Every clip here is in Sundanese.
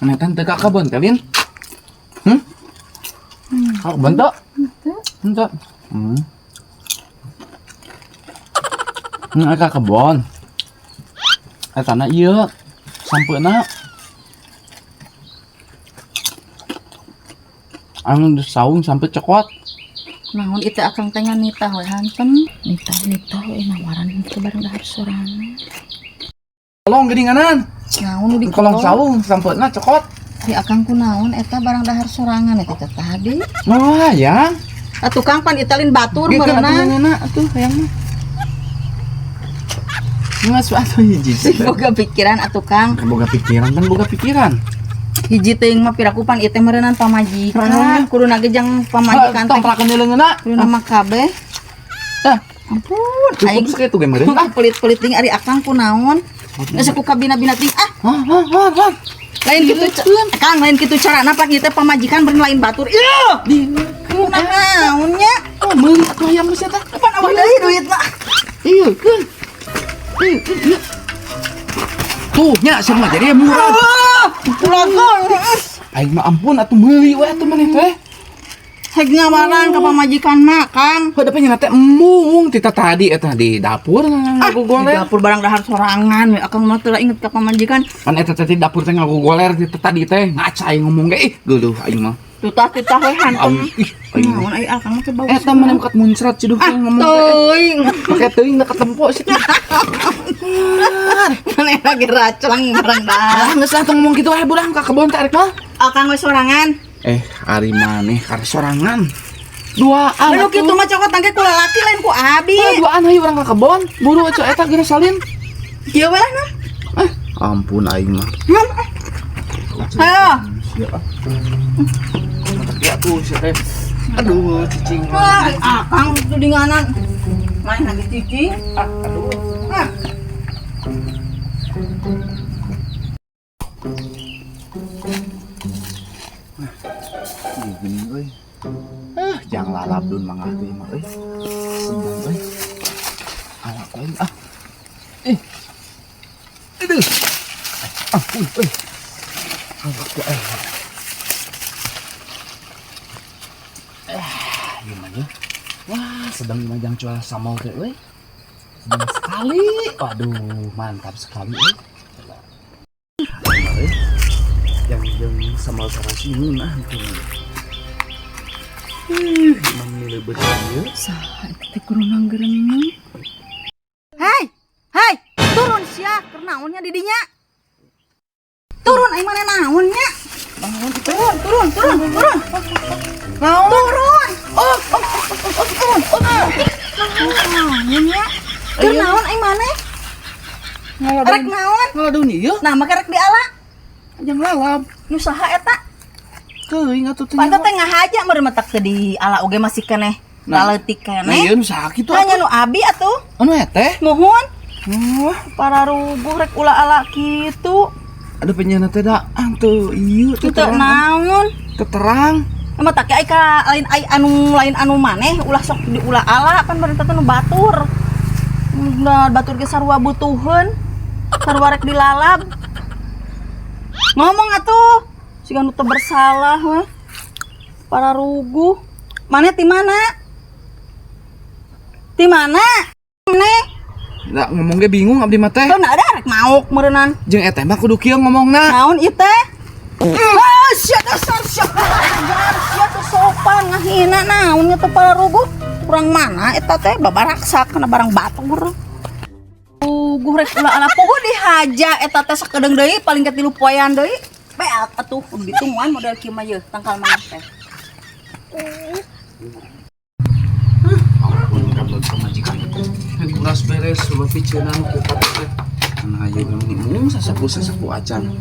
Mana teh ka kebon teh, Lin? Hmm? Ka kebon teu? Henteu. Hmm. Hmm, ka kebon. Eta na ieu sampeuna. Anu saung sampai cokot. Naon itu akang teh nitah we hantem. Nitah nitah we nawaran henteu bareng dahar sorangan. Kolong geuninganan. Naon nu di Kolong saung sampeuna cokot. Di akang ku naon eta barang dahar sorangan eta teh tadi. Wah, ya. Atuh Kang pan italin batur Gitu meureunna. atuh hayang mah. Geus atuh hiji. Boga pikiran atuh Kang. Boga pikiran kan boga pikiran. Hiji teuing mah piraku pan ieu teh meureunnan pamajikan. Kuduna ge jang pamajikan tong teh. pelakeun leungeunna. Kuduna mah kabeh. Tah, Ampun, cukup aing sakitu ge meureun. ah pelit-pelit ting ari akang ku naon. Geus ku kabina-bina ting ah. Hah, hah, hah, hah. Lain kitu Kang, lain kitu carana pan ieu teh pamajikan beun lain batur. Ieu. Kunaon nya? Oh, meuli atuh hayang geus eta. Pan awah deui duit mah. Iya, keun. Iya, iya. Tuh, nya sia mah jadi murah. Pulakeun. Aing mah ampun atuh meuli we atuh maneh teh. Hek ngawaran ka pamajikan mah, Kang. Heuh da nya teh embung tita tadi eta di dapur Ah, di ngagogoler. dapur barang dahar sorangan we akang mah teu inget ka pamajikan. Pan eta teh di dapur teh ngagogoler tita tadi teh ngaca aing ngomong ge ih geuleuh aing mah. Tutah titah we hantem. Ih, aing mah. Naon ai akang mah teh bau. Eta mah kat muncrat ciduh Ah, ngomong teh. teuing. Make teuing da ketempo sih. Maneh lagi raclang barang dahar. Ah, geus lah tong ngomong kitu we budak ka kebon teh arek mah. Akang we sorangan. Eh, ari maneh kar sorangan. Duaan. Aduh kitu mah cokot tangke ku lalaki lain ku abi. Ah, duaan hayu urang ka kebon. Buru atuh eta geura salin. Kieu we lah nah. Eh, ampun aing mah. Mam. Ayo. Siap ah. Ya tuh sia teh. Aduh, cicing. Wah, akang tudinganan. Main lagi cicing. Ah, aduh. Ah. Ieu geuning euy. Ah, jangan lalap dun mangga teh mah euy. Sedang euy. Alak aing ah. Eh. Aduh. Ampun euy. Alak ku aing. Ah, ieu mah nya. Wah, sedang ieu mah jang cual sambal teh euy. Sedang sekali. Waduh, mantap sekali euy. Euy. Yang jeung sambal terasi nah itu. Ih, emang nilai betul ieu. Saha eta teh kudu nanggereneng. Hai, hai, turun sia, keur naon nya di dinya? Turun aing mana naon nya? Turun, turun, turun, turun. Naon? Turun. Oh, oh, oh, oh, turun. Oh. Naon nya? Keur naon aing maneh? Rek naon? Ngaladeun ieu. Nah, make rek diala. Jang lalap. Nu saha eta? Teuing atuh teh. Pantes teh ngahaja meureun mah teu di ala oge masih keneh. Nah. Laletik Nah, keneh. ieu nu saha kitu Hanya nu abi atuh. Anu teh? Nuhun. Oh, Para ruguh rek ulah ala kitu. aduh penyana teh da teu ieu teh Teu naon. Teu terang. Emang tak ai ka lain ai anu lain anu maneh ulah sok diulah ala pan meureun teh nu batur. Nah, batur ge sarua butuheun. Sarua rek dilalap. Ngomong atuh. Siga nu teu bersalah we. Para ruguh. Maneh ti mana? Ti mana? Maneh? Da ngomong ge bingung abdi mah teh. Teu ada rek mauk meureunnan. Jeung eta mah kudu kieu ngomongna. Naon ieu teh? Ah, sia dasar sia ajar sia teu sopan ngahina naon nya teh para ruguh. Kurang mana eta teh babaraksa kana barang batur. Ruguh rek ulah ala puguh dihaja eta teh sakedeung deui paling ke 3 poean deui. Beak atuh kudu ditungguan model kieu mah yeuh tangkal maneh teh. Ampun kabel pamajikan. Kuras beres coba piceunan ku teh. Nah, ieu mah mung sasapu-sasapu acan.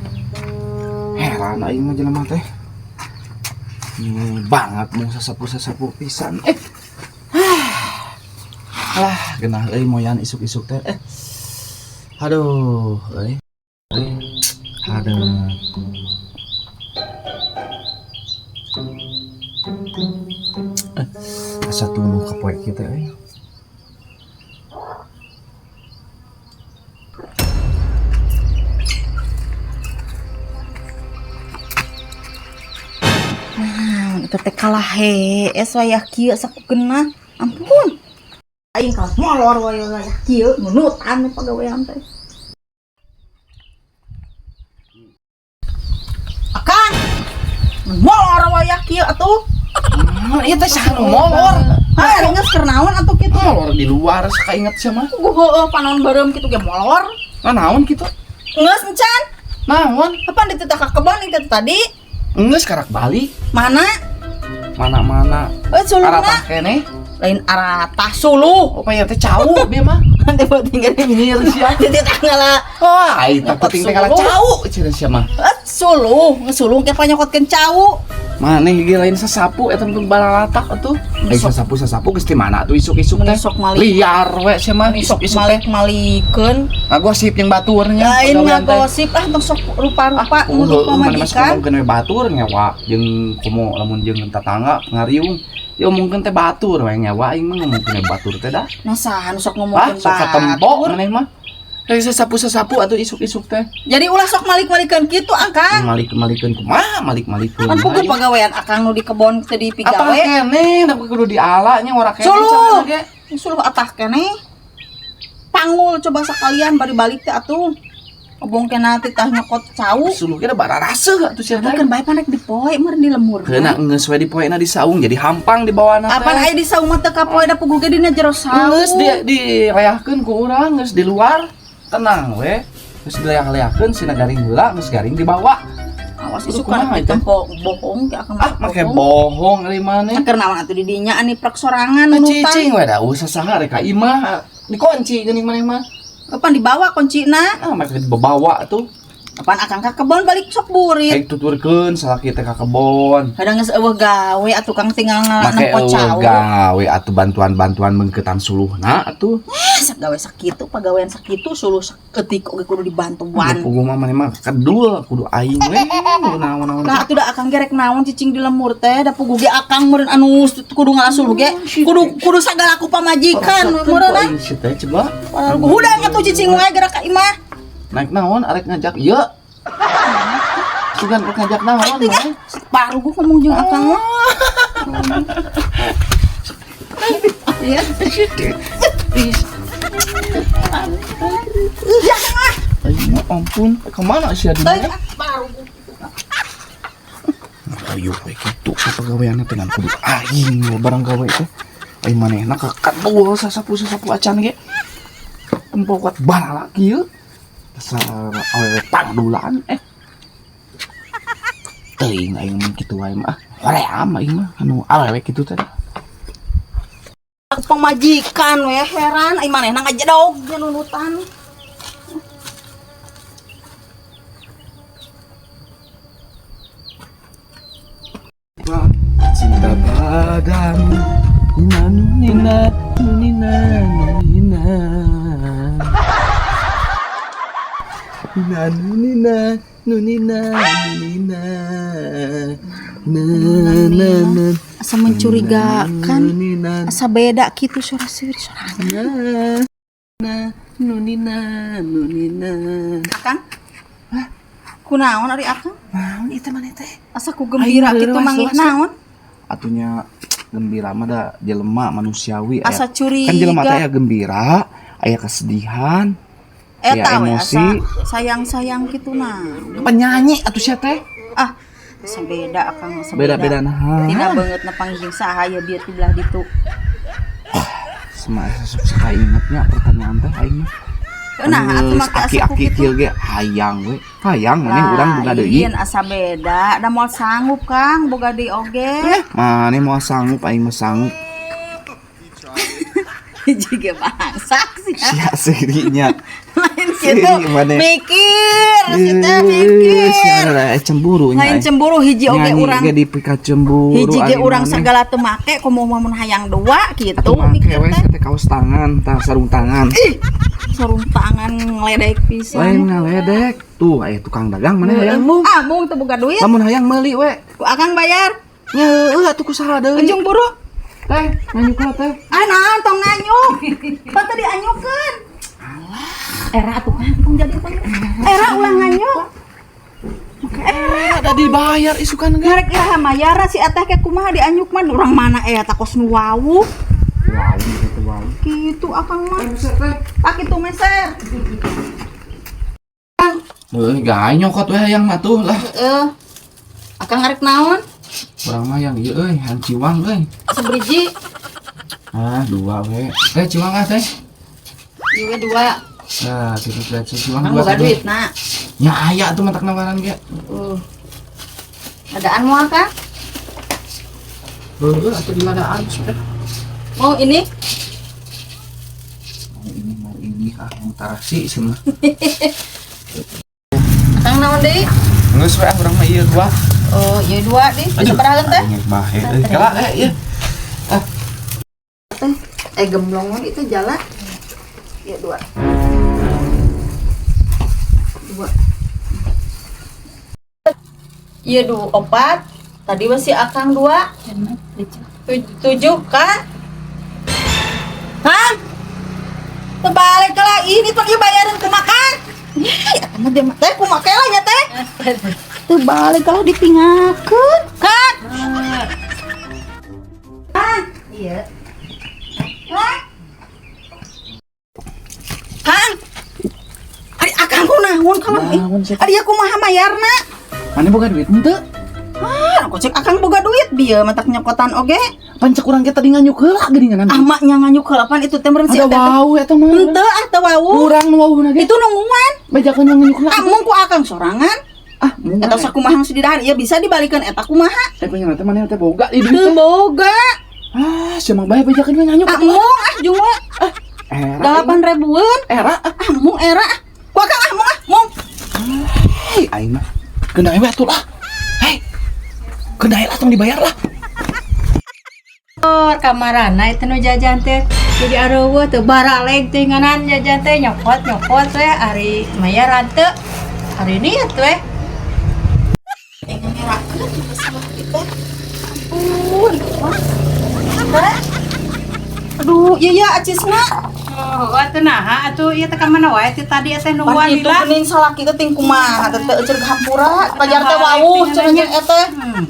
Heran aing mah jelema teh. Banget mung sasapu-sasapu pisan. Eh. Alah, genah euy moyan isuk-isuk teh. Eh. Aduh, euy. Aduh. Asa tunduh ka poe kieu teh euy. Eta teh kalah hees wayah kieu sakukeunah. Ampun. Aing kalah molor wayah wayah kieu nunutan pagawean teh. Akang. Molor wayah kieu atuh. Ieu teh saha nu molor? Hah, geus keur naon atuh kitu? Molor di luar sakainget sia mah. Puguh heueuh panon beureum kitu ge molor. Nah, naon kitu? Geus encan. Naon? Kapan dititah ka kebon itu tadi? Geus karak balik. Mana? Mana-mana. Eh, suluna. Aratah keneh. Lain aratah suluh. Oh, pa teh cau bieu mah. Nanti buat tinggal Nyir sia. dititah ngala. Wah, ai tah penting teh kalah cau cenah sia mah. Eh, suluh, ngesuluh ke panyokotkeun cau. Maneh gigi lain sasapu eta mah balalatak atuh. Ai sasapu sasapu geus di mana atuh isuk-isuk teh? Sok malik. Liar we sia mah Sok isuk-isuk teh. malik-malikeun. Ngagosip jeung baturnya. Lain ngagosip ah tong sok rupa-rupa nuduh Mana masuk pamajikan. ngomongkeun we batur ngewa jeung komo lamun jeung tetangga ngariung. Ya omongkeun teh batur we ngewa aing mah ngomongkeun we batur teh dah. Nah, saha nu sok Ah, ngomongkeun sok katempo batur. maneh mah. Rek sasapu-sasapu atuh isuk-isuk teh. Jadi ulah sok malik-malikeun kitu akang. Malik-malikeun kumaha malik-malikeun. Kan puguh pagawean akang nu di kebon teu Atah dipigawe. keneh da kudu diala nya ora keneh. Suluh. carana ge. Suluh atah keneh. Panggul coba sekalian bari balik teh atuh. Obong kena titah nyokot cau. Suluh ge da bararaseuh atuh sia teh. Kan bae panek dipoe meureun di lemur. Keuna geus we dipoena di saung jadi hampang di bawana teh. Apan aya di saung mah teu kapoe da puguh ge dina jero saung. Geus direahkeun ku urang geus di luar. Tenang we. Geus dileah-leahkeun sina garing heula geus garing dibawa. Awas Kudu isu kan kumaha itu? ditempo bohong ke akang. Ah, make bohong ari maneh. Keur naon atuh di dinya ani prek sorangan nunutan. Cicing we da usah saha rek ka imah dikunci geuning maneh mah. Kapan dibawa kuncina? Ah, make dibawa tuh. Kapan akang ka kebon balik sok burit. Aing tuturkeun salaki teh ka kebon. Kadang geus eueuh gawe atuh kang tinggal Make nempo eueuh cau. gawe atuh bantuan-bantuan mengketan suluhna atuh. Eh, sak gawe sakitu pagawean sakitu suluh saketik oge kudu dibantuan. Puguh mah maneh mah kedul kudu aing we kudu naon-naon. Nah, atuh da akang ge rek naon cicing di lemur teh, da puguh ge akang meureun anu kudu ngala suluh ge, kudu kudu sagala ku pamajikan meureun. Aing si teh coba. Hudang atuh cicing wae gerak ka imah. Naik naon arek ngajak ieu. Sugan rek ngajak naon maneh. Baru gua ngomong jeung akang mah. Iya. Ya, ah. Aing mah ampun, kemana sih adi? Teuing, ah, baru gua. Ayo we kitu pagaweanna teh ngan kudu aing we barang gawe teh. Aing manehna ka kedul sasapu-sasapu acan ge. Tempo kuat balala kieu. Dasar awewe pangdulan eh. Teuing aing mun kitu wae mah. Hoream aing mah anu awewe kitu teh. Pamajikan we heran ai manehna ngajedog nunutan. Cinta padamu Nina nina nina nina nina nina nina nina na na na Asa mencurigakan, nina asa beda kitu suara seueur sorangan. na na nunina nunina. Akang? Hah? Kunaon ari akang? Naon ieu teh maneh teh? Asa ku gembira Aing kitu leuwas, manggih leuwas. naon? Atunya gembira mah da jelema manusiawi Asa curiga. Kan jelema teh aya gembira, aya kesedihan, aya Eta we emosi. asa sayang-sayang kitu nah. Penyanyi atuh sia teh. Ah, asa beda akang asa Beda-beda nah. Tina beungeut na panggih saha ya bieu ti belah ditu. Sama sok suka ingetnya pertanyaan teh aing mah. Nah, atuh make asa ku aki-aki kitu. kieu ge hayang we. Hayang maneh urang boga deui. Lain asa beda, da moal sanggup Kang boga deui oge. Maneh moal sanggup aing mah sanggup. Hiji ge bangsak sih. Sia seurinya. Lain kitu. Seri maneh. Mikir, si teh mikir. Sia ada cemburu nya. Lain cemburu hiji oge Nyanyi urang. ge dipika cemburu. Hiji ge ari urang maneh. sagala teu make komo mun hayang dua kitu Atuh make mikir we teh. teh kaos tangan, tah sarung tangan. Ih, sarung tangan ngeledek pisan. Lain ngaledek. Tuh aya tukang dagang maneh hayang mung. Ah, mung teu boga duit. Lamun hayang meuli we. Ku akang bayar. Nya heueuh atuh ku saha deui. Ujung buru. Teh, nganyuk teh. Ah, naon tong nganyuk. Pan tadi anyukeun. Era atuh kan tong jadi tong. Era ulah nganyuk. Era. Ada dibayar isukan ge. Ngarek iraha mayara si eteh ke kumaha dianyuk mah urang mana eta kos nu wawuh. Wow, gitu wow. Gitu akang mah. Tak itu meser. Heuh, gae nyokot we hayang mah tuh lah. Heeh. Akang ngarek naon? Urang mah yang ieu euy, hayang ciwang euy. Sebriji. Ah, dua we. Eh, ciwang ah teh. Ieu dua. Nah, gitu teh ciwang Akang dua. boga Teh. duit na. Nya aya tuh matak nawaran ge. Adaan moal kang? Heuh, atuh di ladaan sudah. Mau ini? Mau ini ah, mau tarasi semua. Akang naon deui? Geus we ah urang mah ieu dua. Oh, ieu dua deh. Sabaraha teh? Aing bahe euy. Kala eh ieu. Teh, eh gemblong itu jalan. Iya dua. Dua. Iya dua opat. Tadi masih akang dua. Tujuh kan? Hah? Terbalik lah ini tuh ieu bayaran kumakan. Ih, eta mah dia mah teh kumake lah nya teh. Terbalik kalau dipingakeun kan? Ah, Iya. hah? Kang. Ari akang ku naon kalau Naon sih? Ari kumaha mayarna? Mana boga duit henteu? Ah, aku cek akang boga duit bieu matak nyokotan oge. Pan cek urang ge tadi nganyuk heula geuningan. Ah mak nya nganyuk heula pan itu teh meureun si Ada eta teh. wau eta mah. Henteu ah teu wau. Urang nu wauhna ge. Itu nungguan. Bejakeun yang nganyuk heula. Ah mung ku akang sorangan. Ah, mung Eta sakumaha geus didahar ieu bisa dibalikeun eta kumaha? Teh pengen teh maneh teh boga di duit. Teu teh. boga. Ah, sia mah bae bejakeun we nganyuk. Ah mung ah jumlah Era. 8 ribuan. Era. Ah. Ah mung era ah. Ku akang ah mung ah mung. Hei, aing mah. Keun we atuh lah. Hei. Keun lah tong dibayar lah. Kamarana itu nu jajan teh jadi areueuh teu baraleg teh nganan jajan teh nyokot nyokot teh ari mayaran teu hari ini ya teh. Pengen ngerakeun juga salah kita. Ampun. Wah. Teh. Aduh, iya ya acisna. Oh, atuh naha atuh ieu teh ka mana wae ti tadi teh nungguan Pan itu lila. geuning salaki teh ting kumaha teh teu euceun hampura. Pajar teh wawuh cenah jeung eta.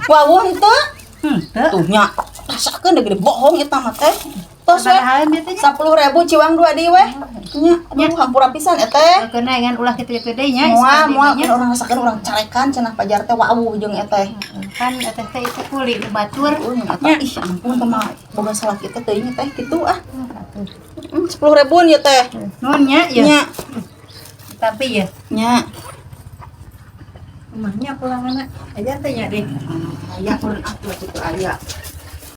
Wawuh henteu? Henteu. Tuh nya rasakeun deui gede bohong eta mah teh. Tos we. Sabaraha ieu teh nya? 10.000 ciwang dua deui weh. Nya, aduh hampura pisan eta. Keuna ngan ulah kitu-kitu deui nya. Moal moal nya. urang rasakeun urang carekan cenah pajar teh wawuh jeung eta. Kan eta teh itu kuli nu batur. Nya ih ampun teh mah boga salaki teh teuing teh kitu ah. 10 ribuan ya teh. Nuhun nya ya. Nya, Tapi ya nya. rumahnya pulang anak aja teh nya deh. Aya urang atuh kitu aya.